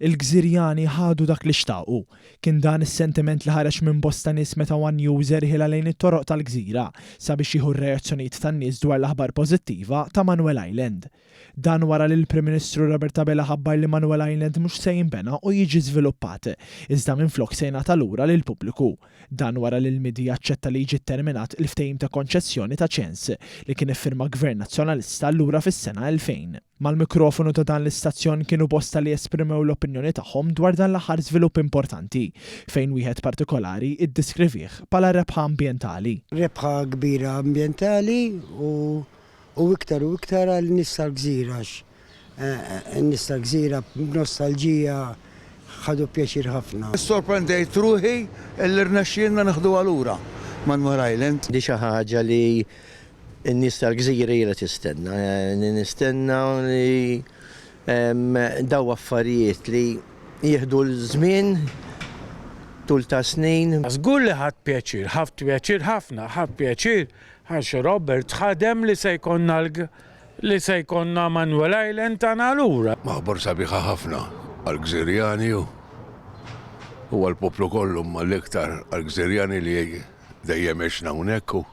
Il-Gżirjani ħadu dak li xtaqu. Kien dan is-sentiment li ħareġ minn bosta nies meta one News erħilha lejn it-toroq tal-gżira sabiex jieħu r-reazzjonijiet tan-nies dwar l-aħbar pożittiva ta' Manuel Island. Dan wara li l-Prim Ministru Robert Abela ħabbar li Manuel Island mhux se jinbena u jiġi żviluppat, iżda minflok se jingħata lura lill-pubbliku. Dan wara li l-MIDI aċċetta li jiġi tterminat il-ftehim ta' konċessjoni ta' ċens li kien iffirma Gvern Nazzjonalista lura fis-sena 2000. Mal-mikrofonu ta' dan l-istazzjon kienu bosta li esprimew l-opinjoni tagħhom dwar dan l-aħħar żvilupp importanti, fejn wieħed partikolari iddiskrivih bħala rebħa ambjentali. Rebħa kbira ambjentali u u iktar u iktar għal nies tal-gżira għax in-nies tal-gżira b'nostalġija ħadu pjaċir ħafna. Issorprendejt ruħi li rnexxielna neħduha lura Manuel Island. Di xi ħaġa li In-nies tal-gżira ilha tistenna. Nistenna li dawn affarijiet li jieħdu l-żmien tul ta' snin. Żgur li ħadt pjaċir, ħadt pjaċir ħafna, ħadt pjaċir għax Robert ħadem li se jkollna li se jkollna Manuel Island tagħna lura. Aħbar sabiħa ħafna għall-Gżirjani u għall-poplu kollu imma l-iktar għall-Gżirjani li dejjem għexna hawnhekk u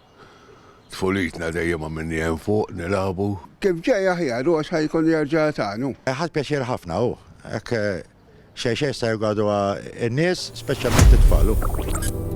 Tfulitna dejjem għamilni hemm fuq nilagħbu. Kif ġej aħjar hu għax ħa jkun jerġa' tagħnu. Ħadt pjaċir ħafna hu. Hekk xejn xejn sta jgawduha n-nies, speċjalment it-tfal hu.